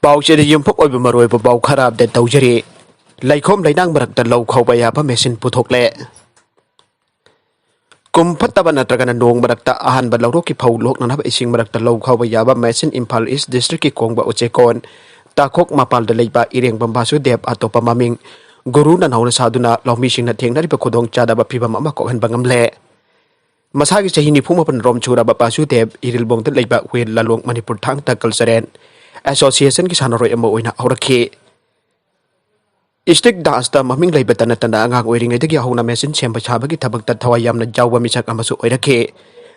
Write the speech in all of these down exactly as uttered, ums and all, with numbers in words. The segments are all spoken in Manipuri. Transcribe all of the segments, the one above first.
ꯄꯥꯎꯆꯦꯗ ꯌꯨꯝꯐꯝ ꯑꯣꯏꯕ ꯃꯔꯨꯑꯣꯏꯕ ꯄꯥꯎ ꯈꯔ ꯑꯞꯗꯦꯠ ꯇꯧꯖꯔꯤ꯫ ꯂꯩꯈꯣꯝ ꯂꯩꯅꯥꯡ ꯃꯔꯛꯇ ꯂꯧ ꯈꯥꯎꯕ ꯌꯥꯕ ꯃꯦꯆꯤꯟ ꯄꯨꯊꯣꯛꯂꯦ꯫ ꯀꯨꯝ ꯐꯠꯇꯕ ꯅꯠꯇ꯭ꯔꯒꯅ ꯅꯣꯡ ꯃꯔꯛꯇ ꯑꯍꯥꯟꯕ ꯂꯧꯔꯣꯛꯀꯤ ꯐꯧ ꯂꯣꯛꯅꯅꯕ ꯏꯁꯤꯡ ꯃꯔꯛꯇ ꯂꯧ ꯈꯥꯎꯕ ꯌꯥꯕ ꯃꯦꯆꯤꯟ ꯏꯝꯐꯥꯜ ꯏꯁ ꯗꯤꯁꯇ꯭ꯔꯤꯛꯀꯤ ꯀꯣꯡꯕ ꯎꯆꯦꯀꯣꯟ ꯇꯥꯈꯣꯛ ꯃꯄꯥꯜꯗ ꯂꯩꯕ ꯏꯔꯦꯡꯕꯝ ꯕꯥꯁꯨꯗꯦꯕ, ꯑꯇꯣꯞꯄ ꯃꯃꯤꯡ ꯒꯨꯔꯨ ꯅꯅꯥꯎꯅ ꯁꯥꯗꯨꯅ ꯂꯧꯃꯤꯁꯤꯡꯅ ꯊꯦꯡꯅꯔꯤꯕ ꯈꯨꯗꯣꯡꯆꯥꯗꯕ ꯐꯤꯕꯝ ꯑꯃ ꯀꯣꯛꯍꯟꯕ ꯉꯝꯂꯦ꯫ ꯃꯁꯥꯒꯤ ꯆꯍꯤ ꯅꯤꯐꯨ ꯃꯥꯄꯟ ꯔꯣꯝ ꯁꯨꯔꯕ ꯕꯥꯁꯨꯗꯦꯕ ꯏꯔꯤꯜꯕꯣꯡꯗ ꯂꯩꯕ ꯍꯨꯏꯜ ꯂꯥꯂꯣꯡ ꯃꯅꯤꯄꯨꯔ ꯊꯥꯡ ꯇꯥ ꯀꯜꯆꯔꯦꯜ ꯑꯦꯁꯣꯁꯤꯌꯦꯁꯟꯒꯤ ꯁꯥꯟꯅꯔꯣꯏ ꯑꯃ ꯑꯣꯏꯅ ꯍꯧꯔꯛꯈꯤ꯫ ꯏꯁꯇꯤꯛ ꯗꯥꯟꯁꯇ ꯃꯃꯤꯡ ꯂꯩꯕꯇ ꯅꯠꯇꯅ ꯑꯉꯥꯡ ꯑꯣꯏꯔꯤꯉꯩꯗꯒꯤ ꯍꯧꯅ ꯃꯦꯆꯤꯟ ꯁꯦꯝꯕ ꯁꯥꯕꯒꯤ ꯊꯕꯛꯇ ꯊꯋꯥꯏ ꯌꯥꯝꯅ ꯌꯥꯎꯕ ꯃꯤꯁꯛ ꯑꯃꯁꯨ ꯑꯣꯏꯔꯛꯈꯤ꯫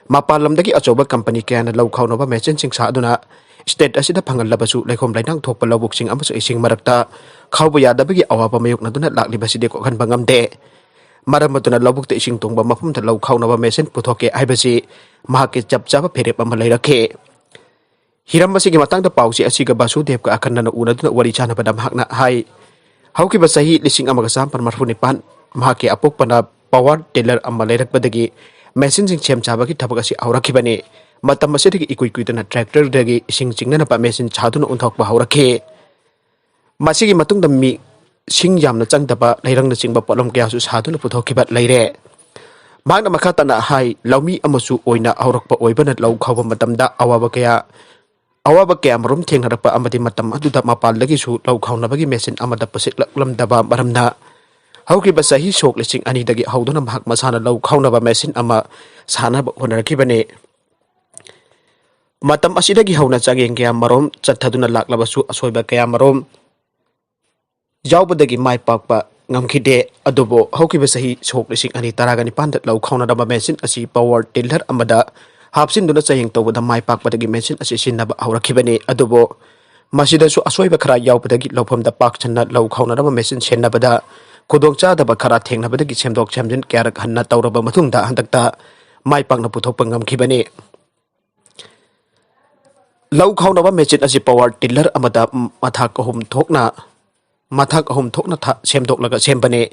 ꯃꯄꯥꯟ ꯂꯝꯗꯒꯤ ꯑꯆꯧꯕ ꯀꯝꯄꯅꯤ ꯀꯌꯥꯅ ꯂꯧ ꯈꯥꯎꯅꯕ ꯃꯦꯆꯤꯟꯁꯤꯡ ꯁꯥꯗꯨꯅ ꯁ꯭ꯇꯦꯠ ꯑꯁꯤꯗ ꯐꯪꯍꯜꯂꯕꯁꯨ, ꯂꯩꯈꯣꯝ ꯂꯩꯅꯥꯡ ꯊꯣꯛꯄ ꯂꯧꯕꯨꯛꯁꯤꯡ ꯑꯃꯁꯨꯡ ꯏꯁꯤꯡ ꯃꯔꯛꯇ ꯈꯥꯎꯕ ꯌꯥꯗꯕꯒꯤ ꯑꯋꯥꯕ ꯃꯥꯌꯣꯛꯅꯗꯨꯅ ꯂꯥꯛꯂꯤꯕꯁꯤꯗꯤ ꯀꯣꯛꯍꯟꯕ ꯉꯝꯗꯦ꯫ ꯃꯔꯝ ꯑꯗꯨꯅ ꯂꯧꯕꯨꯛꯇ ꯏꯁꯤꯡ ꯇꯨꯡꯕ ꯃꯐꯝꯗ ꯂꯧ ꯈꯥꯎꯅꯕ ꯃꯦꯆꯤꯟ ꯄꯨꯊꯣꯛꯀꯦ ꯍꯥꯏꯕꯁꯤ ꯃꯍꯥꯛꯀꯤ ꯆꯞ ꯆꯥꯕ ꯐꯤꯔꯦꯞ ꯑꯃ ꯂꯩꯔꯛꯈꯤ꯫ ꯍꯤꯔꯝ ꯑꯁꯤꯒꯤ ꯃꯇꯥꯡꯗ ꯄꯥꯎꯆꯦ ꯑꯁꯤꯒ ꯕꯥꯁꯨꯗꯦꯕꯀ ꯑꯈꯟꯅꯅ ꯎꯅꯗꯨꯅ ꯋꯥꯔꯤ ꯁꯥꯟꯅꯕꯗ ꯃꯍꯥꯛꯅ ꯍꯥꯏ, ꯍꯧꯈꯤꯕ ꯆꯍꯤ ꯂꯤꯁꯤꯡ ꯑꯃꯒ ꯆꯥꯃꯥꯄꯟ ꯃꯔꯤꯐꯨ ꯅꯤꯄꯥꯟ ꯃꯍꯥꯛꯀꯤ ꯑꯄꯣꯛꯄꯅ ꯄꯋꯥꯔ ꯇꯤꯂꯔ ꯑꯃ ꯂꯩꯔꯛꯄꯗꯒꯤ ꯃꯦꯆꯤꯟꯁꯤꯡ ꯁꯦꯝ ꯁꯥꯕꯒꯤ ꯊꯕꯛ ꯑꯁꯤ ꯍꯧꯔꯛꯈꯤꯕꯅꯤ꯫ ꯃꯇꯝ ꯑꯁꯤꯗꯒꯤ ꯏꯀꯨꯏ ꯀꯨꯏꯗꯅ ꯇ꯭ꯔꯦꯛꯇꯔꯗꯒꯤ ꯏꯁꯤꯡ ꯆꯤꯡꯅꯅꯕ ꯃꯦꯆꯤꯟ ꯁꯥꯗꯨꯅ ꯑꯣꯟꯊꯣꯛꯄ ꯍꯧꯔꯛꯈꯤ꯫ ꯃꯁꯤꯒꯤ ꯃꯇꯨꯡꯗ ꯃꯤ ꯁꯤꯡ ꯌꯥꯝꯅ ꯆꯪꯗꯕ ꯂꯩꯔꯪꯅꯆꯤꯡꯕ ꯄꯣꯠꯂꯝ ꯀꯌꯥꯁꯨ ꯁꯥꯗꯨꯅ ꯄꯨꯊꯣꯛꯈꯤꯕ ꯂꯩꯔꯦ꯫ ꯃꯍꯥꯛꯅ ꯃꯈꯥ ꯇꯥꯅ ꯍꯥꯏ, ꯂꯧꯃꯤ ꯑꯃꯁꯨ ꯑꯣꯏꯅ ꯍꯧꯔꯛꯄ ꯑꯣꯏꯕꯅ ꯂꯧ ꯈꯥꯎꯕ ꯃꯇꯝꯗ ꯑꯋꯥꯕ ꯀꯌꯥ, ꯑꯋꯥꯕ ꯀꯌꯥꯃꯔꯨꯝ ꯊꯦꯡꯅꯔꯛꯄ ꯑꯃꯗꯤ ꯃꯇꯝ ꯑꯗꯨꯗ ꯃꯄꯥꯟꯗꯒꯤꯁꯨ ꯂꯧ ꯈꯥꯎꯅꯕꯒꯤ ꯃꯦꯆꯤꯟ ꯑꯃꯠꯇ ꯄꯨꯁꯤꯜꯂꯛꯂꯝꯗꯕ ꯃꯔꯝꯅ ꯍꯧꯈꯤꯕ ꯆꯍꯤ ꯁꯣꯛ ꯂꯤꯁꯤꯡ ꯑꯅꯤꯗꯒꯤ ꯍꯧꯗꯨꯅ ꯃꯍꯥꯛ ꯃꯁꯥꯅ ꯂꯧ ꯈꯥꯎꯅꯕ ꯃꯦꯆꯤꯟ ꯑꯃ ꯁꯥꯅꯕ ꯍꯣꯠꯅꯔꯛꯈꯤꯕꯅꯤ꯫ ꯃꯇꯝ ꯑꯁꯤꯗꯒꯤ ꯍꯧꯅ ꯆꯥꯡꯌꯦꯡ ꯀꯌꯥꯃꯔꯨꯝ ꯆꯠꯊꯗꯨꯅ ꯂꯥꯛꯂꯕꯁꯨ ꯑꯁꯣꯏꯕ ꯀꯌꯥꯃꯔꯨꯝ ꯌꯥꯎꯕꯗꯒꯤ ꯃꯥꯏ ꯄꯥꯛꯄ ꯉꯝꯈꯤꯗꯦ꯫ ꯑꯗꯨꯕꯨ ꯍꯧꯈꯤꯕ ꯆꯍꯤ ꯁꯣꯛ ꯂꯤꯁꯤꯡ ꯑꯅꯤ ꯇꯔꯥꯒ ꯅꯤꯄꯥꯟꯗ ꯂꯧ ꯈꯥꯎꯅꯔꯝꯕ ꯃꯦꯆꯤꯟ ꯑꯁꯤ ꯄꯋꯥꯔ ꯇꯤꯜꯂꯔ ꯑꯃꯗ ꯍꯥꯞꯆꯤꯟꯗꯨꯅ ꯆꯌꯦꯡ ꯇꯧꯕꯗ ꯃꯥꯏ ꯄꯥꯛꯄꯗꯒꯤ ꯃꯦꯆꯤꯟ ꯑꯁꯤ ꯁꯤꯖꯤꯟꯅꯕ ꯍꯧꯔꯛꯈꯤꯕꯅꯤ꯫ ꯑꯗꯨꯕꯨ ꯃꯁꯤꯗꯁꯨ ꯑꯁꯣꯏꯕ ꯈꯔ ꯌꯥꯎꯕꯗꯒꯤ ꯂꯧꯐꯝꯗ ꯄꯥꯛ ꯁꯟꯅ ꯂꯧ ꯈꯥꯎꯅꯅꯕ ꯃꯦꯆꯤꯟ ꯁꯤꯖꯤꯟꯅꯕꯗ ꯈꯨꯗꯣꯡꯆꯥꯗꯕ ꯈꯔ ꯊꯦꯡꯅꯕꯗꯒꯤ ꯁꯦꯝꯗꯣꯛ ꯁꯦꯝꯖꯤꯟ ꯀꯌꯥꯔꯛ ꯍꯟꯅ ꯇꯧꯔꯕ ꯃꯇꯨꯡꯗ ꯍꯟꯗꯛꯇ ꯃꯥꯏ ꯄꯥꯛꯅ ꯄꯨꯊꯣꯛꯄ ꯉꯝꯈꯤꯕꯅꯤ꯫ ꯂꯧ ꯈꯥꯎꯅꯕ ꯃꯦꯆꯤꯟ ꯑꯁꯤ ꯄꯋꯥꯔ ꯇꯤꯜꯂꯔ ꯑꯃꯗ ꯃꯊꯥꯛ ꯑꯍꯨꯝ ꯊꯣꯛꯅ, ꯃꯊꯥꯛ ꯑꯍꯨꯝ ꯊꯣꯛꯅ ꯊꯥ-, ꯁꯦꯝꯗꯣꯛꯂꯒ ꯁꯦꯝꯕꯅꯤ꯫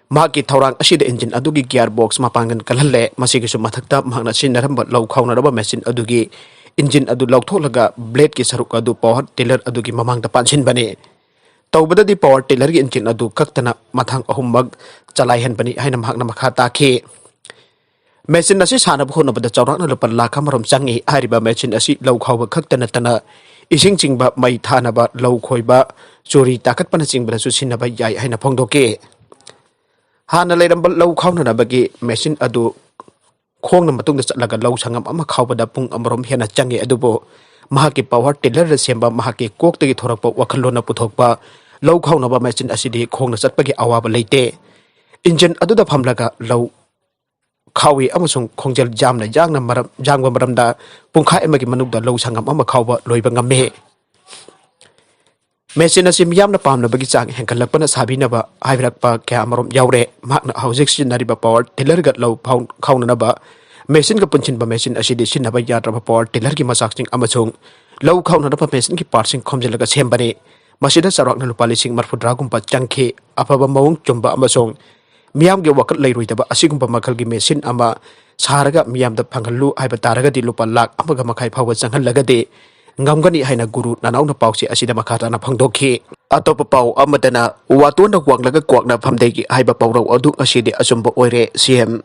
ꯃꯍꯥꯛꯀꯤ ꯊꯧꯔꯥꯡ ꯑꯁꯤꯗ ꯏꯟꯖꯤꯟ ꯑꯗꯨꯒꯤ ꯒꯤꯌꯥꯔ ꯕꯣꯛꯁ ꯃꯄꯥꯡꯒꯜ ꯀꯜꯍꯜꯂꯦ꯫ ꯃꯁꯤꯒꯤꯁꯨ ꯃꯊꯛꯇ ꯃꯍꯥꯛꯅ ꯁꯤꯖꯤꯟꯅꯔꯝꯕ ꯂꯧ ꯈꯥꯎꯅꯔꯕ ꯃꯦꯆꯤꯟ ꯑꯗꯨꯒꯤ ꯏꯟꯖꯤꯟ ꯑꯗꯨ ꯂꯧꯊꯣꯛꯂꯒ ꯕ꯭ꯂꯦꯗꯀꯤ ꯁꯔꯨꯛ ꯑꯗꯨ ꯄꯥꯋꯔ ꯇꯤꯂꯔ ꯑꯗꯨꯒꯤ ꯃꯃꯥꯡꯗ ꯄꯥꯟꯁꯤꯟꯕꯅꯤ꯫ ꯇꯧꯕꯗꯗꯤ ꯄꯥꯋꯔ ꯇꯤꯂꯔꯒꯤ ꯏꯟꯖꯤꯟ ꯑꯗꯨ ꯀꯛꯇꯅ ꯃꯊꯥꯡ ꯑꯍꯨꯝꯃꯛ ꯆꯂꯥꯏꯍꯟꯕꯅꯤ ꯍꯥꯏꯅ ꯃꯍꯥꯛꯅ ꯃꯈꯥ ꯇꯥꯈꯤ꯫ ꯃꯦꯆꯤꯟ ꯑꯁꯤ ꯁꯥꯅꯕ ꯍꯣꯠꯅꯕꯗ ꯆꯥꯎꯔꯥꯛꯅ ꯂꯨꯄꯥ ꯂꯥꯈ ꯑꯃꯔꯣꯝ ꯆꯪꯏ꯫ ꯍꯥꯏꯔꯤꯕ ꯃꯦꯆꯤꯟ ꯑꯁꯤ ꯂꯧ ꯈꯥꯎꯕ ꯈꯛꯇ ꯅꯠꯇꯅ ꯏꯁꯤꯡ ꯆꯤꯡꯕ, ꯃꯩ ꯊꯥꯅꯕ, ꯂꯧ ꯈꯣꯏꯕ, ꯆꯨꯔꯤ ꯇꯥꯈꯠꯄꯅꯆꯤꯡꯕꯗꯁꯨ ꯁꯤꯖꯤꯟꯅꯕ ꯌꯥꯏ ꯍꯥꯏꯅ ꯐꯣꯡꯗꯣꯛꯈꯤ꯫ ꯍꯥꯟꯅ ꯂꯩꯔꯝꯕ ꯂꯧ ꯈꯥꯎꯅꯅꯕꯒꯤ ꯃꯦꯆꯤꯟ ꯑꯗꯨ ꯈꯣꯡꯅ ꯃꯇꯨꯡꯗ ꯆꯠꯂꯒ ꯂꯧ ꯁꯪꯒꯝ ꯑꯃ ꯈꯥꯎꯕꯗ ꯄꯨꯡ ꯑꯃꯔꯣꯝ ꯍꯦꯟꯅ ꯆꯪꯉꯤ꯫ ꯑꯗꯨꯕꯨ ꯃꯍꯥꯛꯀꯤ ꯄꯥꯋꯔ ꯇꯤꯂꯔꯗ ꯁꯦꯝꯕ ꯃꯍꯥꯛꯀꯤ ꯀꯣꯛꯇꯒꯤ ꯊꯣꯔꯛꯄ ꯋꯥꯈꯜꯂꯣꯟꯅ ꯄꯨꯊꯣꯛꯄ ꯂꯧ ꯈꯥꯎꯅꯕ ꯃꯦꯆꯤꯟ ꯑꯁꯤꯗꯤ ꯈꯣꯡꯅ ꯆꯠꯄꯒꯤ ꯑꯋꯥꯕ ꯂꯩꯇꯦ꯫ ꯏꯟꯖꯤꯟ ꯑꯗꯨꯗ ꯐꯝꯂꯒ ꯂꯧ ꯈꯥꯎꯏ ꯑꯃꯁꯨꯡ ꯈꯣꯡꯖꯦꯜ ꯌꯥꯝꯅ ꯌꯥꯡꯅ ꯃꯔꯝ, ꯌꯥꯡꯕ ꯃꯔꯝꯗ ꯄꯨꯡꯈꯥꯏ ꯑꯃꯒꯤ ꯃꯅꯨꯡꯗ ꯂꯧ ꯁꯪꯒꯝ ꯑꯃ ꯈꯥꯎꯕ ꯂꯣꯏꯕ ꯉꯝꯃꯤ꯫ ꯃꯦꯆꯤꯟ ꯑꯁꯤ ꯃꯤꯌꯥꯝꯅ ꯄꯥꯝꯅꯕꯒꯤ ꯆꯥꯡ ꯍꯦꯟꯒꯠꯂꯛꯄꯅ ꯁꯥꯕꯤꯅꯕ ꯍꯥꯏꯔꯛꯄ ꯀꯌꯥ ꯑꯃꯔꯣꯝ ꯌꯥꯎꯔꯦ꯫ ꯃꯍꯥꯛꯅ ꯍꯧꯖꯤꯛ ꯁꯤꯖꯤꯟꯅꯔꯤꯕ ꯄꯥꯋꯔ ꯇꯤꯂꯔꯒ ꯂꯧ ꯐꯥꯎ-, ꯈꯥꯎꯅꯅꯕ ꯃꯦꯆꯤꯟꯒ ꯄꯨꯟꯁꯤꯟꯕ ꯃꯦꯆꯤꯟ ꯑꯁꯤꯗꯤ ꯁꯤꯖꯤꯟꯅꯕ ꯌꯥꯗ꯭ꯔꯕ ꯄꯥꯋꯔ ꯇꯤꯂꯔꯒꯤ ꯃꯆꯥꯛꯁꯤꯡ ꯑꯃꯁꯨꯡ ꯂꯧ ꯈꯥꯎꯅꯅꯕ ꯃꯦꯆꯤꯟꯒꯤ ꯄꯥꯔꯠꯁꯤꯡ ꯈꯣꯝꯖꯤꯜꯂꯒ ꯁꯦꯝꯕꯅꯤ꯫ ꯃꯁꯤꯗ ꯆꯥꯎꯔꯥꯛꯅ ꯂꯨꯄꯥ ꯂꯤꯁꯤꯡ ꯃꯔꯐꯨꯇꯔꯥꯒꯨꯝꯕ ꯆꯪꯈꯤ꯫ ꯑꯐꯕ ꯃꯑꯣꯡ ꯆꯨꯝꯕ ꯑꯃꯁꯨꯡ ꯃꯤꯌꯥꯝꯒꯤ ꯋꯥꯈꯜ ꯂꯩꯔꯣꯏꯗꯕ ꯑꯁꯤꯒꯨꯝꯕ ꯃꯈꯜꯒꯤ ꯃꯦꯆꯤꯟ ꯑꯃ ꯁꯥꯔꯒ ꯃꯤꯌꯥꯝꯗ ꯐꯪꯍꯜꯂꯨ ꯍꯥꯏꯕ ꯇꯥꯔꯒꯗꯤ ꯂꯨꯄꯥ ꯂꯥꯈ ꯑꯃꯒ ꯃꯈꯥꯏ ꯐꯥꯎꯕ ꯆꯪꯍꯜꯂꯒꯗꯤ ꯉꯝꯒꯅꯤ ꯍꯥꯏꯅ ꯒꯨꯔꯨ ꯅꯅꯥꯎꯅ ꯄꯥꯎꯆꯦ ꯑꯁꯤꯗ ꯃꯈꯥ ꯇꯥꯅ ꯐꯣꯡꯗꯣꯛꯈꯤ꯫ ꯑꯇꯣꯞꯄ ꯄꯥꯎ ꯑꯃꯗꯅ, ꯋꯥꯇꯣꯟꯅ ꯋꯥꯡꯂꯒ ꯀ꯭ꯋꯥꯛꯅ ꯐꯝꯗꯩꯒꯤ ꯍꯥꯏꯕ ꯄꯥꯎꯔꯧ ꯑꯗꯨ ꯉꯁꯤꯗꯤ ꯑꯆꯨꯝꯕ ꯑꯣꯏꯔꯦ꯫ ꯁꯤ ꯑꯦꯝ꯫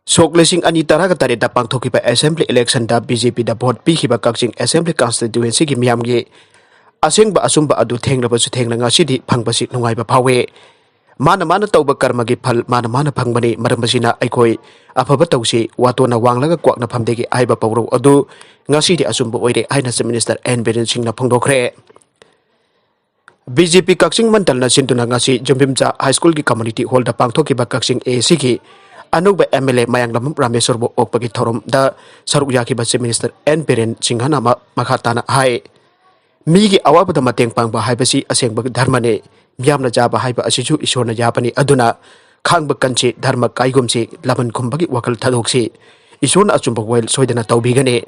ꯁꯣꯛ ꯂꯤꯁꯤꯡ ꯑꯅꯤ ꯇꯔꯥꯒ ꯇꯔꯦꯠꯇ ꯄꯥꯡꯊꯣꯛꯈꯤꯕ ꯑꯦꯁꯦꯝꯕ꯭ꯂꯤ ꯏꯂꯦꯛꯁꯟꯗ ꯕꯤ ꯖꯦ ꯄꯤꯗ ꯚꯣꯠ ꯄꯤꯈꯤꯕ ꯀꯛꯆꯤꯡ ꯑꯦꯁꯦꯝꯕ꯭ꯂꯤ ꯀꯟꯁꯇꯤꯇ꯭ꯌꯨꯑꯦꯟꯁꯤꯒꯤ ꯃꯤꯌꯥꯝꯒꯤ ꯑꯁꯦꯡꯕ ꯑꯆꯨꯝꯕ ꯑꯗꯨ ꯊꯦꯡꯂꯕꯁꯨ ꯊꯦꯡꯅ ꯉꯁꯤꯗꯤ ꯐꯪꯕꯁꯤ ꯅꯨꯡꯉꯥꯏꯕ ꯐꯥꯎꯏ꯫ ꯃꯥꯅ ꯃꯥꯅ ꯇꯧꯕ ꯀꯔꯃꯒꯤ ꯐꯜ ꯃꯥꯅ ꯃꯥꯅ ꯐꯪꯕꯅꯤ꯫ ꯃꯔꯝ ꯑꯁꯤꯅ ꯑꯩꯈꯣꯏ ꯑꯐꯕ ꯇꯧꯁꯤ, ꯋꯥꯇꯣꯟꯅ ꯋꯥꯡꯂꯒ ꯀ꯭ꯋꯥꯛꯅ ꯐꯝꯗꯦꯒꯤ ꯍꯥꯏꯕ ꯄꯥꯎꯔꯧ ꯑꯗꯨ ꯉꯁꯤꯗꯤ ꯑꯆꯨꯝꯕ ꯑꯣꯏꯔꯦ ꯍꯥꯏꯅ ꯆꯤꯐ ꯃꯤꯅꯤꯁꯇꯔ ꯑꯦꯟ ꯕꯤꯔꯦꯟ ꯁꯤꯡꯅ ꯐꯣꯡꯗꯣꯛꯈ꯭ꯔꯦ꯫ ꯕꯤ ꯖꯦ ꯄꯤ ꯀꯛꯆꯤꯡ ꯃꯟꯗꯜꯅ ꯁꯤꯟꯗꯨꯅ ꯉꯁꯤ ꯖꯨꯝꯕꯤꯝꯆꯥ ꯍꯥꯏ ꯁ꯭ꯀꯨꯜꯒꯤ ꯀꯝꯃ꯭ꯌꯨꯅꯤꯇꯤ ꯍꯣꯜꯗ ꯄꯥꯡꯊꯣꯛꯈꯤꯕ ꯀꯛꯆꯤꯡ ꯑꯦ ꯑꯦ ꯁꯤꯒꯤ ꯑꯅꯧꯕ ꯑꯦꯝ ꯑꯦꯜ ꯑꯦ ꯃꯌꯥꯡꯂꯝꯕꯝ ꯔꯥꯃꯦꯁꯣꯔꯕꯨ ꯑꯣꯛꯄꯒꯤ ꯊꯧꯔꯝꯗ ꯁꯔꯨꯛ ꯌꯥꯈꯤꯕ ꯆꯤꯐ ꯃꯤꯅꯤꯁꯇꯔ ꯑꯦꯟ ꯕꯤꯔꯦꯟ ꯁꯤꯡꯍꯅ ꯃ-, ꯃꯈꯥ ꯇꯥꯅ ꯍꯥꯏ, ꯃꯤꯒꯤ ꯑꯋꯥꯕꯗ ꯃꯇꯦꯡ ꯄꯥꯡꯕ ꯍꯥꯏꯕꯁꯤ ꯑꯁꯦꯡꯕ ꯙꯔꯃꯅꯤ꯫ ꯃꯤꯌꯥꯝꯅ ꯆꯥꯕ ꯍꯥꯏꯕ ꯑꯁꯤꯁꯨ ꯏꯁꯣꯔꯅ ꯌꯥꯕꯅꯤ꯫ ꯑꯗꯨꯅ ꯈꯥꯡꯕ ꯀꯟꯁꯤ, ꯙꯔꯃ ꯀꯥꯏꯒꯨꯝꯁꯤ, ꯂꯃꯟ ꯈꯨꯝꯕꯒꯤ ꯋꯥꯈꯜ ꯊꯥꯗꯣꯛꯁꯤ꯫ ꯏꯁꯣꯔꯅ ꯑꯆꯨꯝꯕ ꯋꯥꯌꯦꯜ ꯁꯣꯏꯗꯅ ꯇꯧꯕꯤꯒꯅꯤ꯫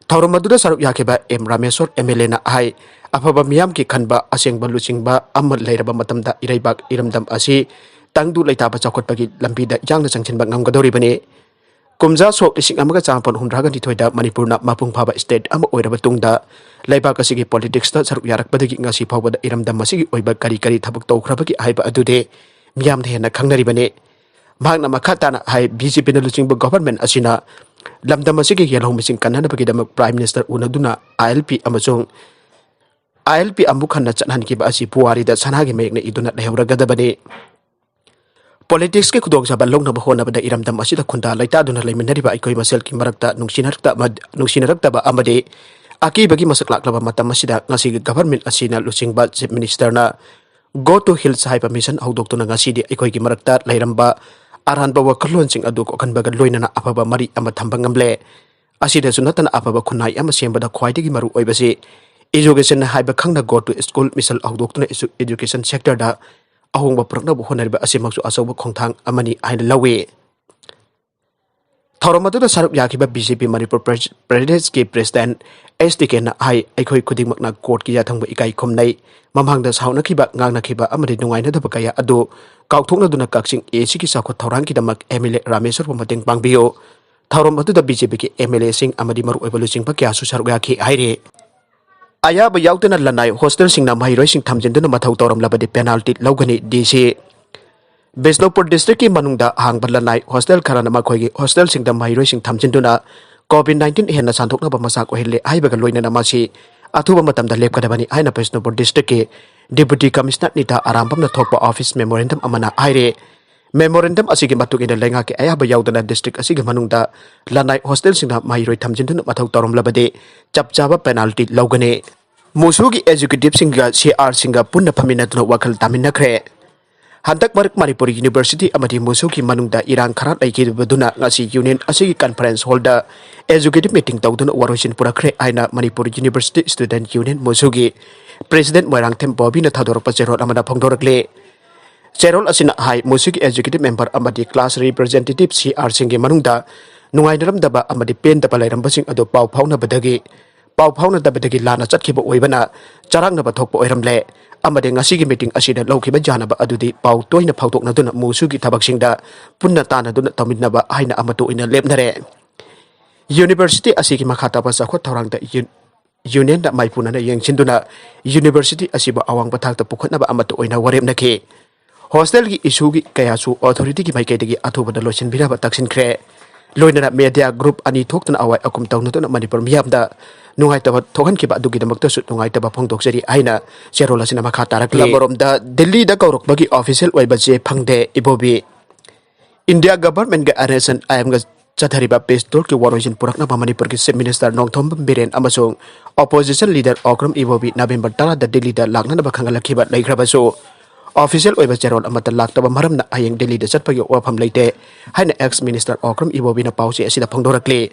ꯊꯧꯔꯝ ꯑꯗꯨꯗ ꯁꯔꯨꯛ ꯌꯥꯈꯤꯕ ꯑꯦꯝ ꯔꯥꯃꯦꯁꯣꯔ ꯑꯦꯝ ꯑꯦꯜ ꯑꯦꯅ ꯍꯥꯏ, ꯑꯐꯕ ꯃꯤꯌꯥꯝꯒꯤ ꯈꯟꯕ, ꯑꯁꯦꯡꯕ ꯂꯨꯆꯤꯡꯕ ꯑꯃ ꯂꯩꯔꯕ ꯃꯇꯝꯗ ꯏꯔꯩꯕꯥꯛ ꯏꯔꯝꯗꯝ ꯑꯁꯤ ꯇꯪꯗꯨ ꯂꯩꯇꯥꯕ ꯆꯥꯎꯈꯠꯄꯒꯤ ꯂꯝꯕꯤꯗ ꯌꯥꯡꯅ ꯆꯪꯁꯤꯟꯕ ꯉꯝꯒꯗꯧꯔꯤꯕꯅꯤ꯫ ꯀꯨꯝꯖꯥ ꯁꯣꯛ ꯂꯤꯁꯤꯡ ꯑꯃꯒ ꯆꯥꯃꯥꯄꯟ ꯍꯨꯝꯗ꯭ꯔꯥꯒ ꯅꯤꯊꯣꯏꯗ ꯃꯅꯤꯄꯨꯔꯅ ꯃꯄꯨꯡ ꯐꯥꯕ state ꯑꯃ ꯑꯣꯏꯔꯕ ꯇꯨꯡꯗ, ꯂꯩꯕꯥꯛ ꯑꯁꯤꯒꯤ politicsꯇ ꯁꯔꯨꯛ ꯌꯥꯔꯛꯄꯗꯒꯤ ꯉꯁꯤ ꯐꯥꯎꯕꯗ ꯏꯔꯝꯗꯝ ꯑꯁꯤꯒꯤ ꯑꯣꯏꯕ ꯀꯔꯤ ꯀꯔꯤ ꯊꯕꯛ ꯇꯧꯈ꯭ꯔꯕꯒꯦ ꯍꯥꯏꯕ ꯑꯗꯨꯗꯤ ꯃꯤꯌꯥꯝꯅ ꯍꯦꯟꯅ ꯈꯪꯅꯔꯤꯕꯅꯤ꯫ ꯃꯍꯥꯛꯅ ꯃꯈꯥ ꯇꯥꯅ ꯍꯥꯏ, BJPꯅ ꯂꯨꯆꯤꯡꯕ government ꯑꯁꯤꯅ ꯂꯝꯗꯝ ꯑꯁꯤꯒꯤ ꯌꯦꯜꯍꯧꯃꯤꯁꯤꯡ ꯀꯟꯅꯅꯕꯒꯤꯗꯃꯛ Prime Minister ꯎꯅꯗꯨꯅ ILP ꯑꯃꯁꯨꯡ ILP ꯑꯃꯨꯛ ꯍꯟꯅ ꯆꯠꯍꯟꯈꯤꯕ ꯑꯁꯤ ꯄꯨꯋꯥꯔꯤꯗ ꯁꯅꯥꯒꯤ ꯃꯌꯦꯛꯅ ꯏꯗꯨꯅ ꯂꯩꯍꯧꯔꯒꯗꯕꯅꯤ꯫ Politicsꯀꯤ ꯈꯨꯗꯣꯡꯆꯥꯕ ꯂꯧꯅꯕ ꯍꯣꯠꯅꯕꯗ ꯏꯔꯝꯗꯝ ꯑꯁꯤꯗ ꯈꯨꯟꯗꯥ ꯂꯩꯇꯥꯗꯨꯅ ꯂꯩꯃꯤꯟꯅꯔꯤꯕ ꯑꯩꯈꯣꯏ ꯃꯁꯦꯜꯒꯤ ꯃꯔꯛꯇ ꯅꯨꯡꯁꯤꯅꯔꯛꯇ-, ꯅꯨꯡꯁꯤꯅꯔꯛꯇꯕ ꯑꯃꯗꯤ ꯑꯀꯤꯕꯒꯤ ꯃꯁꯛ ꯂꯥꯛꯂꯕ ꯃꯇꯝ ꯑꯁꯤꯗ ꯉꯁꯤꯒꯤ government ꯑꯁꯤꯅ ꯂꯨꯆꯤꯡꯕ Chief Ministerꯅ Go to Hills ꯍꯥꯏꯕ mission ꯍꯧꯗꯣꯛꯇꯨꯅ ꯉꯁꯤꯗꯤ ꯑꯩꯈꯣꯏꯒꯤ ꯃꯔꯛꯇ ꯂꯩꯔꯝꯕ ꯑꯔꯥꯟꯕ ꯋꯥꯈꯜꯂꯣꯟꯁꯤꯡ ꯑꯗꯨ ꯀꯣꯛꯍꯟꯕꯒ ꯂꯣꯏꯅꯅ ꯑꯐꯕ ꯃꯔꯤ ꯑꯃ ꯊꯝꯕ ꯉꯝꯂꯦ꯫ ꯑꯁꯤꯗꯁꯨ ꯅꯠꯇꯅ ꯑꯐꯕ ꯈꯨꯟꯅꯥꯏ ꯑꯃ ꯁꯦꯝꯕꯗ ꯈ꯭ꯋꯥꯏꯗꯒꯤ ꯃꯔꯨ ꯑꯣꯏꯕꯁꯤ education ꯍꯥꯏꯕ ꯈꯪꯅ Go to School mission ꯍꯧꯗꯣꯛꯇꯨꯅ edu-, education sectorꯗ ꯑꯍꯣꯡꯕ ꯄꯨꯔꯛꯅꯕ ꯍꯣꯠꯅꯔꯤꯕ ꯑꯁꯤꯃꯛꯁꯨ ꯑꯆꯧꯕ ꯈꯣꯡꯊꯥꯡ ꯑꯃꯅꯤ ꯍꯥꯏꯅ ꯂꯧꯏ꯫ ꯊꯧꯔꯝ ꯑꯗꯨꯗ ꯁꯔꯨꯛ ꯌꯥꯈꯤꯕ BJP ꯃꯅꯤꯄꯨꯔ ꯄ꯭ꯔ-, ꯄ꯭ꯔꯗꯦꯁꯀꯤ President S D Kꯅ ꯍꯥꯏ, ꯑꯩꯈꯣꯏ ꯈꯨꯗꯤꯡꯃꯛꯅ courtꯀꯤ ꯌꯥꯊꯪꯕ ꯏꯀꯥꯏ ꯈꯨꯝꯅꯩ꯫ ꯃꯃꯥꯡꯗ ꯁꯥꯎꯅꯈꯤꯕ, ꯉꯥꯡꯅꯈꯤꯕ ꯑꯃꯗꯤ ꯅꯨꯡꯉꯥꯏꯅꯗꯕ ꯀꯌꯥ ꯑꯗꯨ ꯀꯥꯎꯊꯣꯛꯅꯗꯨꯅ ꯀꯛꯆꯤꯡ ACꯒꯤ ꯆꯥꯎꯈꯠ ꯊꯧꯔꯥꯡꯒꯤꯗꯃꯛ MLA ꯔꯥꯃꯦꯁ꯭ꯋꯔꯕꯨ ꯃꯇꯦꯡ ꯄꯥꯡꯕꯤꯌꯨ꯫ ꯊꯧꯔꯝ ꯑꯗꯨꯗ BJPꯒꯤ MLAꯁꯤꯡ ꯑꯃꯗꯤ ꯃꯔꯨꯑꯣꯏꯕ ꯂꯨꯆꯤꯡꯕ ꯀꯌꯥꯁꯨ ꯁꯔꯨꯛ ꯌꯥꯈꯤ ꯍꯥꯏꯔꯤ꯫ ꯑꯌꯥꯕ ꯌꯥꯎꯗꯅ ꯂꯅꯥꯏ hostelꯁꯤꯡꯅ ꯃꯍꯩꯔꯣꯏꯁꯤꯡ ꯊꯝꯖꯤꯟꯗꯨꯅ ꯃꯊꯧ ꯇꯧꯔꯝꯂꯕꯗꯤ penalty ꯂꯧꯒꯅꯤ, DC꯫ ꯕꯤꯁꯅꯨꯄꯨꯔ districtꯀꯤ ꯃꯅꯨꯡꯗ ꯍꯥꯡꯕ ꯂꯅꯥꯏ hostel ꯈꯔꯅ ꯃꯈꯣꯏꯒꯤ hostelꯁꯤꯡꯗ ꯃꯍꯩꯔꯣꯏꯁꯤꯡ ꯊꯝꯖꯤꯟꯗꯨꯅ COVID nineteen ꯍꯦꯟꯅ ꯁꯟꯗꯣꯛꯅꯕ ꯃꯆꯥꯛ ꯑꯣꯏꯍꯜꯂꯦ ꯍꯥꯏꯕꯒ ꯂꯣꯏꯅꯅ ꯃꯁꯤ ꯑꯊꯨꯕ ꯃꯇꯝꯗ ꯂꯦꯞꯀꯗꯕꯅꯤ ꯍꯥꯏꯅ ꯕꯤꯁꯅꯨꯄꯨꯔ districtꯀꯤ Deputy Commissioner ꯅꯤꯇꯥ ꯑꯔꯥꯝꯕꯝꯅ ꯊꯣꯛꯄ office memorandum ꯑꯃꯅ ꯍꯥꯏꯔꯤ꯫ Memorandum ꯑꯁꯤꯒꯤ ꯃꯇꯨꯡ ꯏꯟꯅ ꯂꯩꯉꯥꯛꯀꯤ ꯑꯌꯥꯕ ꯌꯥꯎꯗꯅ district ꯑꯁꯤꯒꯤ ꯃꯅꯨꯡꯗ ꯂꯅꯥꯏ hostelꯁꯤꯡꯗ ꯃꯍꯩꯔꯣꯏ ꯊꯝꯖꯤꯟꯗꯨꯅ ꯃꯊꯧ ꯇꯧꯔꯝꯂꯕꯗꯤ ꯆꯞ ꯆꯥꯕ penalty ꯂꯧꯒꯅꯤ꯫ ꯃꯨꯁꯨꯒꯤ executiveꯁꯤꯡꯒ CRꯁꯤꯡꯒ ꯄꯨꯟꯅ ꯐꯝꯃꯤꯟꯅꯗꯨꯅ ꯋꯥꯈꯜ ꯇꯥꯃꯤꯟꯅꯈ꯭ꯔꯦ꯫ ꯍꯟꯗꯛ ꯃꯔꯛ ꯃꯅꯤꯄꯨꯔ University ꯑꯃꯗꯤ ꯃꯨꯁꯨꯒꯤ ꯃꯅꯨꯡꯗ ꯏꯔꯥꯡ ꯈꯔ ꯂꯩꯈꯤꯕꯗꯨꯅ ꯉꯁꯤ union ꯑꯁꯤꯒꯤ conference hallꯗ executive meeting ꯇꯧꯗꯨꯅ ꯋꯥꯔꯣꯏꯁꯤꯟ ꯄꯨꯔꯛꯈ꯭ꯔꯦ ꯍꯥꯏꯅ Manipur University Student Union ꯃꯨꯁꯨꯒꯤ President Moirangthem ꯕꯣꯕꯤꯅ ꯊꯥꯗꯣꯔꯛꯄ ꯆꯦꯔꯣꯜ ꯑꯃꯗ ꯐꯣꯡꯗꯣꯔꯛꯂꯤ꯫ ꯆꯦꯔꯣꯜ ꯑꯁꯤꯅ ꯍꯥꯏ, ꯃꯨꯁꯨꯒꯤ executive member ꯑꯃꯗꯤ class representative CRꯁꯤꯡꯒꯤ ꯃꯅꯨꯡꯗ ꯅꯨꯡꯉꯥꯏꯅꯔꯝꯗꯕ ꯑꯃꯗꯤ ꯄꯦꯟꯗꯕ ꯂꯩꯔꯝꯕꯁꯤꯡ ꯑꯗꯨ ꯄꯥꯎ ꯐꯥꯎꯅꯕꯗꯒꯤ ꯄꯥꯎ ꯐꯥꯎꯅꯗꯕꯗꯒꯤ ꯂꯥꯟꯅ ꯆꯠꯈꯤꯕ ꯑꯣꯏꯕꯅ ꯆꯔꯥꯡꯅꯕ ꯊꯣꯛꯄ ꯑꯣꯏꯔꯝꯂꯦ꯫ ꯑꯃꯗꯤ ꯉꯁꯤꯒꯤ ꯃꯤꯇꯤꯡ ꯑꯁꯤꯗ ꯂꯧꯈꯤꯕ ꯌꯥꯅꯕ ꯑꯗꯨꯗꯤ ꯄꯥꯎ ꯇꯣꯏꯅ ꯐꯥꯎꯗꯣꯛꯅꯗꯨꯅ ꯃꯨꯁꯨꯒꯤ ꯊꯕꯛꯁꯤꯡꯗ ꯄꯨꯟꯅ ꯇꯥꯟꯅꯗꯨꯅ ꯇꯧꯃꯤꯟꯅꯕ ꯍꯥꯏꯅ ꯑꯃꯠꯇ ꯑꯣꯏꯅ ꯂꯦꯞꯅꯔꯦ꯫ ꯌꯨꯅꯤꯚꯔꯁꯤꯇꯤ ꯑꯁꯤꯒꯤ ꯃꯈꯥ ꯇꯥꯕ ꯆꯥꯎꯈꯠ ꯊꯧꯔꯥꯡꯗ ꯌꯨ-, ꯌꯨꯅꯤꯌꯟꯗ ꯃꯥꯏꯄꯨꯅꯅ ꯌꯦꯡꯁꯤꯟꯗꯨꯅ ꯌꯨꯅꯤꯚꯔꯁꯤꯇꯤ ꯑꯁꯤꯕꯨ ꯑꯋꯥꯡꯕ ꯊꯥꯛꯇ ꯄꯨꯈꯠꯅꯕ ꯑꯃꯠꯇ ꯑꯣꯏꯅ ꯋꯥꯔꯦꯞꯅꯈꯤ꯫ ꯍꯣꯁꯇꯦꯜꯒꯤ ꯏꯁꯨꯒꯤ ꯀꯌꯥꯁꯨ ꯑꯣꯊꯣꯔꯤꯇꯤꯒꯤ ꯃꯥꯏꯀꯩꯗꯒꯤ ꯑꯊꯨꯕꯗ ꯂꯣꯏꯁꯤꯟꯕꯤꯅꯕ ꯇꯛꯁꯤꯟꯈ꯭ꯔꯦ꯫ ꯂꯣꯏꯅꯅ ꯃꯦꯗꯤꯌꯥ ꯒ꯭ꯔꯨꯞ ꯑꯅꯤ ꯊꯣꯛꯇꯨꯅ ꯑꯋꯥꯏ ꯑꯈꯨꯝ ꯇꯧꯅꯗꯨꯅ ꯃꯅꯤꯄꯨꯔ ꯃꯤꯌꯥꯝꯗ ꯅꯨꯡꯉꯥꯏꯇꯕ ꯊꯣꯛꯍꯟꯈꯤꯕ ꯑꯗꯨꯒꯤꯗꯃꯛꯇꯁꯨ ꯅꯨꯡꯉꯥꯏꯇꯕ ꯐꯣꯡꯗꯣꯛꯆꯔꯤ ꯍꯥꯏꯅ ꯆꯦꯔꯣꯜ ꯑꯁꯤꯅ ꯃꯈꯥ ꯇꯥꯔꯛꯂꯤ꯫ ꯑꯃꯔꯣꯝꯗ ꯗꯤꯜꯂꯤꯗ ꯀꯧꯔꯛꯄꯒꯤ ꯑꯣꯐꯤꯁꯤꯌꯦꯜ ꯑꯣꯏꯕ ꯆꯦ ꯐꯪꯗꯦ ꯏꯕꯣꯕꯤ꯫ ꯏꯟꯗꯤꯌꯥ ꯒꯚꯔꯟꯃꯦꯟꯠꯀ ꯑꯦꯟ ꯑꯦꯁ ꯑꯦꯟ ꯑꯥꯏ ꯑꯦꯝꯒ ꯆꯠꯊꯔꯤꯕ ꯄꯤꯁ ꯇꯣꯛꯀꯤ ꯋꯥꯔꯣꯏꯁꯤꯟ ꯄꯨꯔꯛꯅꯕ ꯃꯅꯤꯄꯨꯔꯒꯤ ꯆꯤꯐ ꯃꯤꯅꯤꯁꯇꯔ ꯅꯣꯡꯊꯣꯝꯕꯝ ꯕꯤꯔꯦꯟ ꯑꯃꯁꯨꯡ ꯑꯣꯄꯣꯖꯤꯁꯟ ꯂꯤꯗꯔ ꯑꯣꯀ꯭ꯔꯝ ꯏꯕꯣꯕꯤ ꯅꯕꯦꯝꯕꯔ ꯇꯔꯥꯗ ꯗꯤꯜꯂꯤꯗ ꯂꯥꯛꯅꯅꯕ ꯈꯪꯍꯜꯂꯛꯈꯤꯕ ꯂꯩꯈ꯭ꯔꯕꯁꯨ, ꯑꯣꯐꯤꯁꯤꯌꯦꯜ ꯑꯣꯏꯕ ꯆꯦꯔꯣꯜ ꯑꯃꯠꯇ ꯂꯥꯛꯇꯕ ꯃꯔꯝꯅ ꯍꯌꯦꯡ ꯗꯤꯜꯂꯤꯗ ꯆꯠꯄꯒꯤ ꯋꯥꯐꯝ ꯂꯩꯇꯦ ꯍꯥꯏꯅ ꯑꯦꯛꯁ ꯃꯤꯅꯤꯁꯇꯔ ꯑꯣꯀ꯭ꯔꯝ ꯏꯕꯣꯕꯤꯅ ꯄꯥꯎꯆꯦ ꯑꯁꯤꯗ ꯐꯣꯡꯗꯣꯔꯛꯂꯤ꯫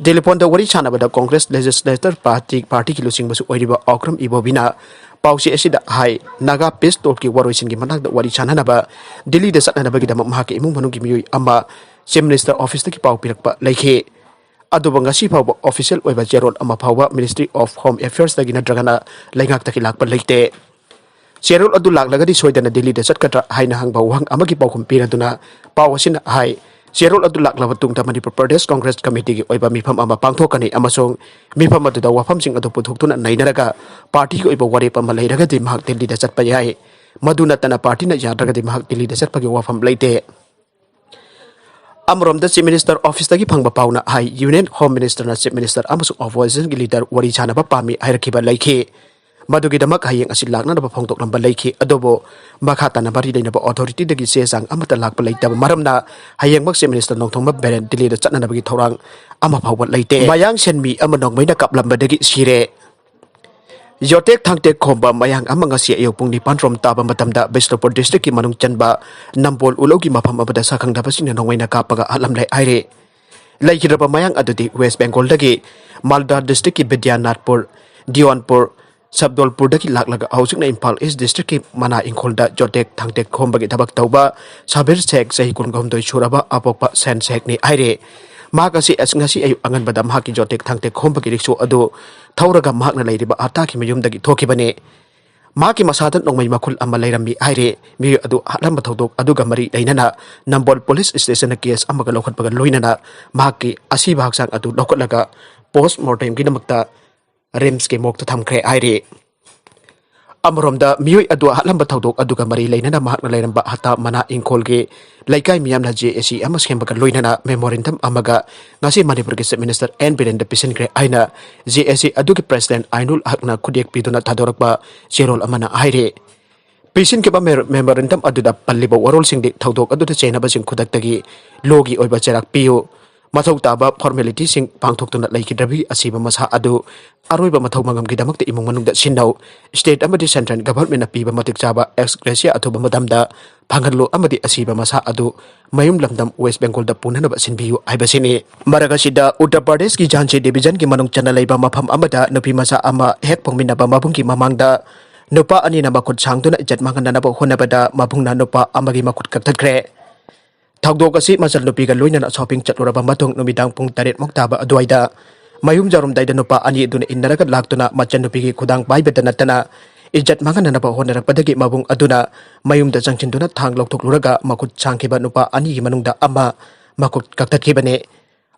ꯇꯦꯂꯤꯐꯣꯟꯗ ꯋꯥꯔꯤ ꯁꯥꯟꯅꯕꯗ ꯀꯣꯡꯒ꯭ꯔꯦꯁ ꯂꯦꯖꯤꯁꯂꯦꯇꯔ ꯄꯥꯔꯇꯤ, ꯄꯥꯔꯇꯤꯒꯤ ꯂꯨꯆꯤꯡꯕꯁꯨ ꯑꯣꯏꯔꯤꯕ ꯑꯣꯀ꯭ꯔꯝ ꯏꯕꯣꯕꯤꯅ ꯄꯥꯎꯆꯦ ꯑꯁꯤꯗ ꯍꯥꯏ, ꯅꯥꯒꯥ ꯄꯤꯁ ꯇꯣꯛꯀꯤ ꯋꯥꯔꯣꯏꯁꯤꯟꯒꯤ ꯃꯇꯥꯡꯗ ꯋꯥꯔꯤ ꯁꯥꯟꯅꯅꯕ ꯗꯤꯜꯂꯤꯗ ꯆꯠꯅꯅꯕꯒꯤꯗꯃꯛ ꯃꯍꯥꯛꯀꯤ ꯏꯃꯨꯡ ꯃꯅꯨꯡꯒꯤ ꯃꯤꯑꯣꯏ ꯑꯃ ꯆꯤꯐ ꯃꯤꯅꯤꯁꯇꯔ ꯑꯣꯐꯤꯁꯇꯒꯤ ꯄꯥꯎ ꯄꯤꯔꯛꯄ ꯂꯩꯈꯤ꯫ ꯑꯗꯨꯕꯨ ꯉꯁꯤ ꯐꯥꯎꯕ ꯑꯣꯐꯤꯁꯤꯌꯦꯜ ꯑꯣꯏꯕ ꯆꯦꯔꯣꯜ ꯑꯃ ꯐꯥꯎꯕ ꯃꯤꯅꯤꯁꯇ꯭ꯔꯤ ꯑꯣꯐ ꯍꯣꯝ ꯑꯦꯐꯤꯌꯔꯁꯇꯒꯤ ꯅꯠꯇ꯭ꯔꯒꯅ ꯂꯩꯉꯥꯛꯇꯒꯤ ꯂꯥꯛꯄ ꯂꯩꯇꯦ꯫ ꯆꯦꯔꯣꯜ ꯑꯗꯨ ꯂꯥꯛꯂꯒꯗꯤ ꯁꯣꯏꯗꯅ ꯗꯤꯜꯂꯤꯗ ꯆꯠꯀꯗ꯭ꯔꯥ ꯍꯥꯏꯅ ꯍꯪꯕ ꯋꯥꯍꯪ ꯑꯃꯒꯤ ꯄꯥꯎꯈꯨꯝ ꯄꯤꯔꯗꯨꯅ ꯄꯥꯎ ꯑꯁꯤꯅ ꯍꯥꯏ, ꯆꯦꯔꯣꯜ ꯑꯗꯨ ꯂꯥꯛꯂꯕ ꯇꯨꯡꯗ ꯃꯅꯤꯄꯨꯔ ꯄ꯭ꯔꯗꯦꯁ ꯀꯣꯡꯒ꯭ꯔꯦꯁ ꯀꯃꯤꯇꯤꯒꯤ ꯑꯣꯏꯕ ꯃꯤꯐꯝ ꯑꯃ ꯄꯥꯡꯊꯣꯛꯀꯅꯤ ꯑꯃꯁꯨꯡ ꯃꯤꯐꯝ ꯑꯗꯨꯗ ꯋꯥꯐꯝꯁꯤꯡ ꯑꯗꯨ ꯄꯨꯊꯣꯛꯇꯨꯅ ꯅꯩꯅꯔꯒ ꯄꯥꯔꯇꯤꯒꯤ ꯑꯣꯏꯕ ꯋꯥꯔꯦꯞ ꯑꯃ ꯂꯩꯔꯒꯗꯤ ꯃꯍꯥꯛ ꯗꯤꯜꯂꯤꯗ ꯆꯠꯄ ꯌꯥꯏ꯫ ꯃꯗꯨ ꯅꯠꯇꯅ ꯄꯥꯔꯇꯤꯅ ꯌꯥꯗ꯭ꯔꯒꯗꯤ ꯃꯍꯥꯛ ꯗꯤꯜꯂꯤꯗ ꯆꯠꯄꯒꯤ ꯋꯥꯐꯝ ꯂꯩꯇꯦ꯫ ꯑꯃꯔꯣꯝꯗ ꯆꯤꯐ ꯃꯤꯅꯤꯁꯇꯔ ꯑꯣꯐꯤꯁꯇꯒꯤ ꯐꯪꯕ ꯄꯥꯎꯅ ꯍꯥꯏ, ꯌꯨꯅꯤꯌꯟ ꯍꯣꯝ ꯃꯤꯅꯤꯁꯇꯔꯅ ꯆꯤꯐ ꯃꯤꯅꯤꯁꯇꯔ ꯑꯃꯁꯨꯡ ꯑꯣꯄꯣꯖꯤꯁꯟꯒꯤ ꯂꯤꯗꯔ ꯋꯥꯔꯤ ꯁꯥꯅꯕ ꯄꯥꯝꯃꯤ ꯍꯥꯏꯔꯛꯈꯤꯕ ꯂꯩꯈꯤ꯫ ꯃꯗꯨꯒꯤꯗꯃꯛ ꯍꯌꯦꯡ ꯑꯁꯤ ꯂꯥꯛꯅꯅꯕ ꯐꯣꯡꯗꯣꯛꯂꯝꯕ ꯂꯩꯈꯤ꯫ ꯑꯗꯨꯕꯨ ꯃꯈꯥ ꯇꯥꯅ ꯃꯔꯤ ꯂꯩꯅꯕ ꯑꯣꯊꯣꯔꯤꯇꯤꯗꯒꯤ ꯆꯦ ꯆꯥꯡ ꯑꯃꯠꯇ ꯂꯥꯛꯄ ꯂꯩꯇꯕ ꯃꯔꯝꯅ ꯍꯌꯦꯡꯃꯛ ꯆꯤꯐ ꯃꯤꯅꯤꯁꯇꯔ ꯅꯣꯡꯊꯣꯝꯕꯝ ꯕꯤꯔꯦꯟ ꯗꯤꯜꯂꯤꯗ ꯆꯠꯅꯅꯕꯒꯤ ꯊꯧꯔꯥꯡ ꯑꯃ ꯐꯥꯎꯕ ꯂꯩꯇꯦ꯫ ꯃꯌꯥꯡ ꯁꯦꯟꯃꯤ ꯑꯃ ꯅꯣꯡꯃꯩꯅ ꯀꯥꯞꯂꯝꯕꯗꯒꯤ ꯁꯤꯔꯦ꯫ ꯌꯣꯇꯦꯛ ꯊꯥꯡꯇꯦꯛ ꯈꯣꯝꯕ ꯃꯌꯥꯡ ꯑꯃ ꯉꯁꯤ ꯑꯌꯨꯛ ꯄꯨꯡ ꯅꯤꯄꯥꯟ ꯔꯣꯝ ꯇꯥꯕ ꯃꯇꯝꯗ ꯕꯤꯁꯅꯨꯄꯨꯔ ꯗꯤꯁꯇ꯭ꯔꯤꯛꯀꯤ ꯃꯅꯨꯡ ꯆꯟꯕ ꯅꯝꯕꯣꯜ ꯎꯂꯧꯒꯤ ꯃꯐꯝ ꯑꯃꯗ ꯁꯛꯈꯪꯗꯕꯁꯤꯡꯅ ꯅꯣꯡꯃꯩꯅ ꯀꯥꯞꯄꯒ ꯍꯥꯠꯂꯝꯂꯦ ꯍꯥꯏꯔꯤ꯫ ꯂꯩꯈꯤꯗ꯭ꯔꯕ ꯃꯌꯥꯡ ꯑꯗꯨꯗꯤ ꯋꯦꯁ ꯕꯦꯡꯒꯣꯜꯗꯒꯤ ꯃꯥꯜꯗꯥ ꯗꯤꯁꯇ꯭ꯔꯤꯛꯀꯤ ꯕꯤꯗ꯭ꯌꯥꯅꯥꯊꯄꯨꯔ, ꯗꯤꯌꯣꯟꯄꯨꯔ, ꯁꯕꯗꯣꯜꯄꯨꯔꯗꯒꯤ ꯂꯥꯛꯂꯒ ꯍꯧꯖꯤꯛꯅ ꯏꯝꯐꯥꯜ ꯏꯁ ꯗꯤꯁꯇ꯭ꯔꯤꯛꯀꯤ ꯃꯅꯥ ꯏꯪꯈꯣꯜꯗ ꯌꯣꯇꯦꯛ ꯊꯥꯡꯇꯦꯛ ꯈꯣꯝꯕꯒꯤ ꯊꯕꯛ ꯇꯧꯕ ꯁꯥꯕꯤꯔ ꯁꯦꯈ, ꯆꯍꯤ ꯀꯨꯟꯍꯨꯝꯗꯣꯏ ꯁꯨꯔꯕ ꯑꯄꯣꯛꯄ ꯁꯦꯟ ꯁꯦꯈꯅꯤ ꯍꯥꯏꯔꯤ꯫ ꯃꯍꯥꯛ ꯑꯁꯤ ꯑꯁ-, ꯉꯁꯤ ꯑꯌꯨꯛ ꯑꯉꯟꯕꯗ ꯃꯍꯥꯛꯀꯤ ꯖꯣꯇꯦꯛ ꯊꯥꯡꯇꯦꯛ ꯈꯣꯝꯕꯒꯤ ꯔꯤꯛꯁꯣ ꯑꯗꯨ ꯊꯧꯔꯒ ꯃꯍꯥꯛꯅ ꯂꯩꯔꯤꯕ ꯍꯞꯇꯥꯒꯤ ꯃꯌꯨꯝꯗꯒꯤ ꯊꯣꯛꯈꯤꯕꯅꯤ꯫ ꯃꯍꯥꯛꯀꯤ ꯃꯁꯥꯗ ꯅꯣꯡꯃꯩ ꯃꯈꯨꯜ ꯑꯃ ꯂꯩꯔꯝꯃꯤ ꯍꯥꯏꯔꯦ꯫ ꯃꯤꯑꯣꯏ ꯑꯗꯨ ꯍꯥꯠꯂꯝꯕ ꯊꯧꯗꯣꯛ ꯑꯗꯨꯒ ꯃꯔꯤ ꯂꯩꯅꯅ ꯅꯝꯕꯣꯜ ꯄꯨꯂꯤꯁ ꯁ꯭ꯇꯦꯁꯟꯅ ꯀꯦꯁ ꯑꯃꯒ ꯂꯧꯈꯠꯄꯒ ꯂꯣꯏꯅꯅ ꯃꯍꯥꯛꯀꯤ ꯑꯁꯤꯕ ꯍꯛꯆꯥꯡ ꯑꯗꯨ ꯂꯧꯈꯠꯂꯒ ꯄꯣꯁ ꯃꯣꯔꯇꯦꯝꯒꯤꯗꯃꯛꯇ ꯔꯤꯝꯁꯀꯤ ꯃꯣꯔꯒꯇ ꯊꯝꯈ꯭ꯔꯦ ꯍꯥꯏꯔꯤ꯫ ꯑꯃꯔꯣꯝꯗ, ꯃꯤꯑꯣꯏ ꯑꯗꯨ ꯍꯥꯠꯂꯝꯕ ꯊꯧꯗꯣꯛ ꯑꯗꯨꯒ ꯃꯔꯤ ꯂꯩꯅꯅ ꯃꯍꯥꯛꯅ ꯂꯩꯔꯝꯕ ꯍꯇꯥ ꯃꯅꯥ ꯏꯪꯈꯣꯜꯒꯤ ꯂꯩꯀꯥꯏ ꯃꯤꯌꯥꯝꯅ ꯖꯦ ꯑꯦ ꯁꯤ ꯑꯃ ꯁꯦꯝꯕꯒ ꯂꯣꯏꯅꯅ ꯃꯦꯃꯣꯔꯦꯟꯗꯝ ꯑꯃꯒ ꯉꯁꯤ ꯃꯅꯤꯄꯨꯔꯒꯤ ꯆꯤꯐ ꯃꯤꯅꯤꯁꯇꯔ ꯑꯦꯟ ꯕꯤꯔꯦꯟꯗ ꯄꯤꯁꯤꯟꯈ꯭ꯔꯦ ꯍꯥꯏꯅ ꯖꯦ ꯑꯦ ꯁꯤ ꯑꯗꯨꯒꯤ ꯄ꯭ꯔꯦꯁꯤꯗꯦꯟꯠ ꯑꯥꯏꯅꯨꯜ ꯍꯛꯅ ꯈꯨꯠꯌꯦꯛ ꯄꯤꯗꯨꯅ ꯊꯥꯗꯣꯔꯛꯄ ꯆꯦꯔꯣꯜ ꯑꯃꯅ ꯍꯥꯏꯔꯤ꯫ ꯄꯤꯁꯤꯟꯈꯤꯕ ꯃꯦ-, ꯃꯦꯃꯣꯔꯦꯟꯗꯝ ꯑꯗꯨꯗ ꯄꯜꯂꯤꯕ ꯋꯥꯔꯣꯜꯁꯤꯡꯗꯤ ꯊꯧꯗꯣꯛ ꯑꯗꯨꯗ ꯆꯦꯟꯅꯕꯁꯤꯡ ꯈꯨꯗꯛꯇꯒꯤ ꯂꯣꯒꯤ ꯑꯣꯏꯕ ꯆꯩꯔꯥꯛ ꯄꯤꯌꯨ, ꯃꯊꯧ ꯇꯥꯕ ꯐꯣꯔꯃꯦꯂꯤꯇꯤꯁꯤꯡ ꯄꯥꯡꯊꯣꯛꯇꯨꯅ ꯂꯩꯈꯤꯗ꯭ꯔꯕꯤ ꯑꯁꯤꯕ ꯃꯁꯥ ꯑꯗꯨ ꯑꯔꯣꯏꯕ ꯃꯊꯧ ꯃꯉꯝꯒꯤꯗꯃꯛꯇ ꯏꯃꯨꯡ ꯃꯅꯨꯡꯗ ꯁꯤꯟꯅꯧ, ꯁ꯭ꯇꯦꯠ ꯑꯃꯗꯤ ꯁꯦꯟꯇ꯭ꯔꯦꯜ ꯒꯚꯔꯟꯃꯦꯟꯠꯅ ꯄꯤꯕ ꯃꯇꯤꯛ ꯆꯥꯕ ꯑꯦꯛꯁ ꯒ꯭ꯔꯦꯁꯤꯌꯥ ꯑꯊꯨꯕ ꯃꯇꯝꯗ ꯐꯪꯍꯜꯂꯨ ꯑꯃꯗꯤ ꯑꯁꯤꯕ ꯃꯁꯥ ꯑꯗꯨ ꯃꯌꯨꯝ ꯂꯝꯗꯝ ꯋꯦꯁ ꯕꯦꯡꯒꯣꯜꯗ ꯄꯨꯅꯅꯕ ꯁꯤꯟꯕꯤꯌꯨ ꯍꯥꯏꯕꯁꯤꯅꯤ꯫ ꯃꯔꯛ ꯑꯁꯤꯗ, ꯎꯠꯇꯔ ꯄ꯭ꯔꯗꯦꯁꯀꯤ ꯖꯥꯟꯁꯤ ꯗꯤꯚꯤꯖꯟꯒꯤ ꯃꯅꯨꯡ ꯆꯟꯅ ꯂꯩꯕ ꯃꯐꯝ ꯑꯃꯗ ꯅꯨꯄꯤ ꯃꯆꯥ ꯑꯃ ꯍꯦꯛ ꯄꯣꯛꯃꯤꯟꯅꯕ ꯃꯕꯨꯡꯒꯤ ꯃꯃꯥꯡꯗ ꯅꯨꯄꯥ ꯑꯅꯤꯅ ꯃꯈꯨꯠ ꯁꯥꯡꯗꯨꯅ ꯏꯖꯠ ꯃꯥꯡꯍꯟꯅꯅꯕ ꯍꯣꯠꯅꯕꯗ ꯃꯕꯨꯡꯅ ꯅꯨꯄꯥ ꯑꯃꯒꯤ ꯃꯈꯨꯠ ꯀꯛꯊꯠꯈ꯭ꯔꯦ꯫ ꯊꯧꯗꯣꯛ ꯑꯁꯤ ꯃꯆꯜꯅꯨꯄꯤꯒ ꯂꯣꯏꯅꯅ ꯁꯣꯄꯤꯡ ꯆꯠꯂꯨꯔꯕ ꯃꯇꯨꯡ ꯅꯨꯃꯤꯗꯥꯡ ꯄꯨꯡ ꯇꯔꯦꯠ ꯃꯨꯛ ꯇꯥꯕ ꯑꯗꯨꯋꯥꯏꯗ ꯃꯌꯨꯝ ꯌꯧꯔꯝꯗꯥꯏꯗ ꯅꯨꯄꯥ ꯑꯅꯤ ꯑꯗꯨꯅ ꯏꯟꯅꯔꯒ ꯂꯥꯛꯇꯨꯅ ꯃꯆꯟꯅꯨꯄꯤꯒꯤ ꯈꯨꯗꯥꯡ ꯄꯥꯏꯕꯇ ꯅꯠꯇꯅ ꯏꯖꯠ ꯃꯥꯡꯍꯟꯅꯅꯕ ꯍꯣꯠꯅꯔꯛꯄꯗꯒꯤ ꯃꯕꯨꯡ ꯑꯗꯨꯅ ꯃꯌꯨꯝꯗ ꯆꯪꯁꯤꯟꯗꯨꯅ ꯊꯥꯡ ꯂꯧꯊꯣꯛꯂꯨꯔꯒ ꯃꯈꯨꯠ ꯁꯥꯡꯈꯤꯕ ꯅꯨꯄꯥ ꯑꯅꯤꯒꯤ ꯃꯅꯨꯡꯗ ꯑꯃ ꯃꯈꯨꯠ ꯀꯛꯊꯠꯈꯤꯕꯅꯤ꯫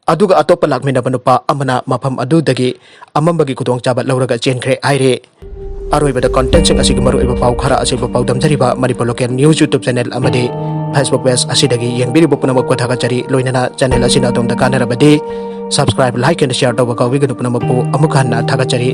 ꯑꯗꯨꯒ ꯑꯇꯣꯞꯄ ꯂꯥꯛꯃꯤꯟꯅꯕ ꯅꯨꯄꯥ ꯑꯃꯅ ꯃꯐꯝ ꯑꯗꯨꯗꯒꯤ ꯑꯃꯝꯕꯒꯤ ꯈꯨꯗꯣꯡꯆꯥꯕ ꯂꯧꯔꯒ ꯆꯦꯟꯈ꯭ꯔꯦ ꯍꯥꯏꯔꯦ꯫ ꯑꯔꯣꯏꯕꯗ, ꯀꯣꯟꯇꯦꯟꯠꯁꯤꯡ ꯑꯁꯤꯒꯤ ꯃꯔꯨꯑꯣꯏꯕ ꯄꯥꯎ ꯈꯔ ꯑꯁꯤꯕꯨ ꯄꯥꯎꯗꯝꯖꯔꯤꯕ Manipur local news YouTube channel ꯑꯃꯗꯤ Facebook ꯄꯦꯖ ꯑꯁꯤꯗꯒꯤ ꯌꯦꯡꯕꯤꯔꯤꯕ ꯄꯨꯝꯅꯃꯛꯄꯨ ꯊꯥꯒꯠꯆꯔꯤ꯫ ꯂꯣꯏꯅꯅ ꯆꯦꯅꯦꯜ ꯑꯁꯤꯅ ꯑꯗꯣꯝꯗ ꯀꯥꯟꯅꯔꯕꯗꯤ subscribe, like and share ꯇꯧꯕ ꯀꯥꯎꯕꯤꯒꯅꯨ꯫ ꯄꯨꯝꯅꯃꯛꯄꯨ ꯑꯃꯨꯛ ꯍꯟꯅ ꯊꯥꯒꯠꯆꯔꯤ꯫